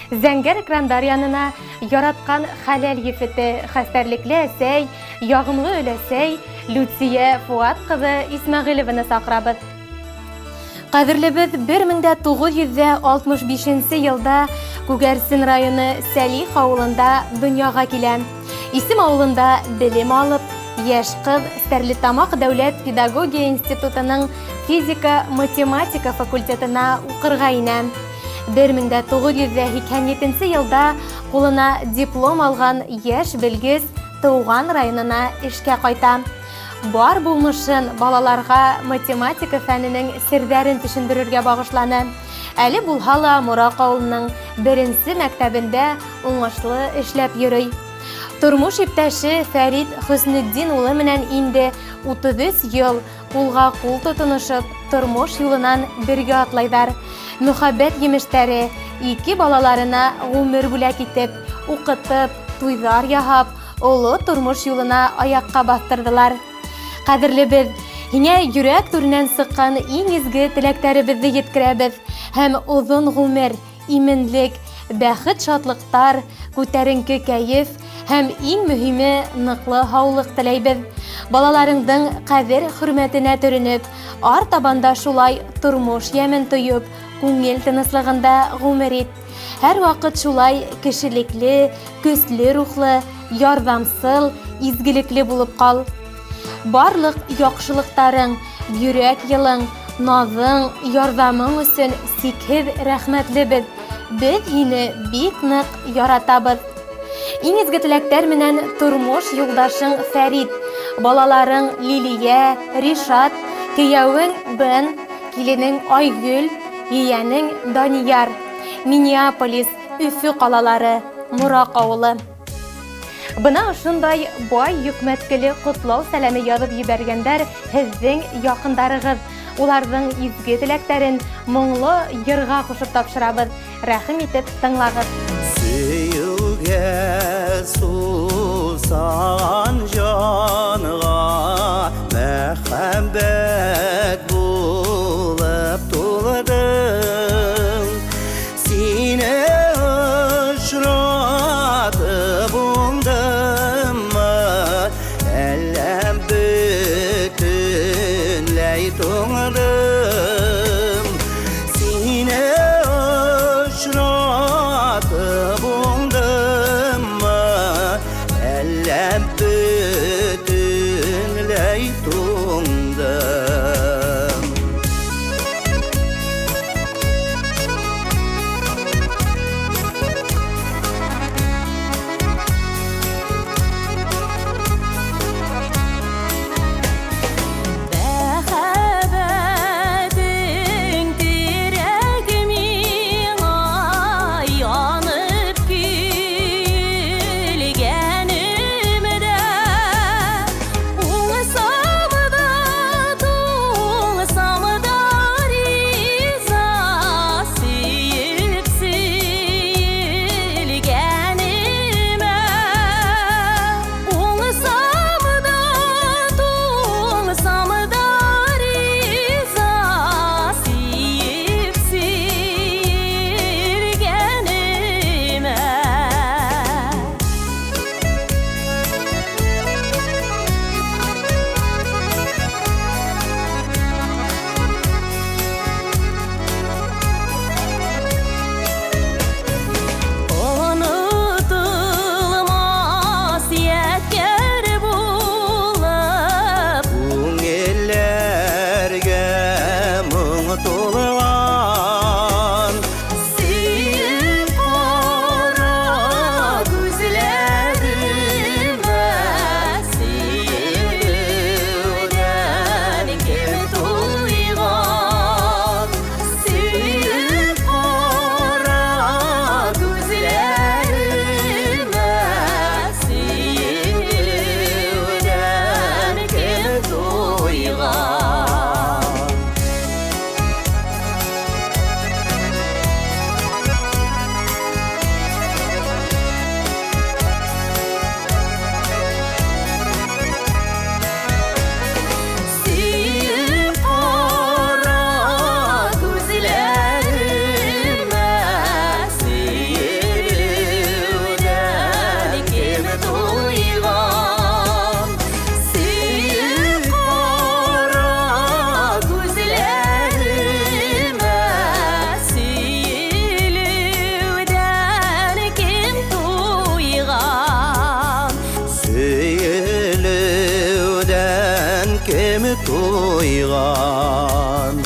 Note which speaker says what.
Speaker 1: Зәңгәр экрандар янына яраткан хәләл ефете, хәстәрлекле әсәй, ягымлы өләсәй Люция Фуат кызы Исмәгыйлеваны сакырабыз. Кадерлебез 1965 елда Күгәрсен районы Сәлих авылында дөньяга килә. Исем авылында белем алып, яшь кыз Стәрлетамак дәүләт педагогия институтының физика-математика факультетына укырга инә. 1987 елда кулына диплом алган яшь белгеч туган районына эшкә кайта. Бар булмышын балаларга математика фәненең сердәрен төшендерергә багышланы. Әле булһа ла Морак авылының беренче мәктәбендә уңышлы эшләп йөри. Тормыш иптәше Фәрит Хөснетдин улы менән инде 33 ел кулга кул тотынышып, тормыш юлынан бергә атлайдар. Мөхәббәт емештәре ике балаларына гомер бүләк итеп, укытып, туйҙар яһап, оло тормыш юлына аякка баҫтырҙылар. Ҡәҙерлебеҙ, һиңә йөрәк түренән сыҡҡан иң изге теләктәребеҙҙе еткерәбеҙ һәм оҙон ғүмер, именлек, бәхет-шатлыҡтар, күтәренке кәйеф һәм иң мөһиме ныҡлы һаулыҡ теләйбеҙ. Балаларыңдың ҡәҙер-хөрмәтенә төрөнөп, ар табанда шулай тормош йәмен тойоп, күңел тыныслығында ғүмер ит. Һәр ваҡыт шулай кешелекле, көслө рухлы, ярҙамсыл, изгелекле булып ҡал. Барлыҡ яҡшылыҡтарың, йөрәк йылың, наҙың, ярҙамың өсөн сикһеҙ рәхмәтлебеҙ. Беҙ һине бик ныҡ яратабыҙ. Иң изге теләктәр менән тормош юлдашың Фәрит, балаларың Лилия, Ришат, кейәүең Бен, киленең Айгөл, ейәнең Данияр. Миннеаполис, Өфө ҡалалары, Мораҡ ауылы. Бына ошондай бай йөкмәткеле ҡотлау сәләме яҙып ебәргәндәр һеҙҙең яҡындарығыҙ. Уларҙың изге теләктәрен моңло йырға ҡушып тапшырабыҙ. Рәхим итеп тыңлағыҙ.
Speaker 2: Сөюгә сусаған жанға мәхәббәт булып тулдың. Сине очратып уңдыммы, әллә бөтөнләй туңдым? Сине очратып уңдыммы, әллә бөтөнләй туңдым? Кем туйған?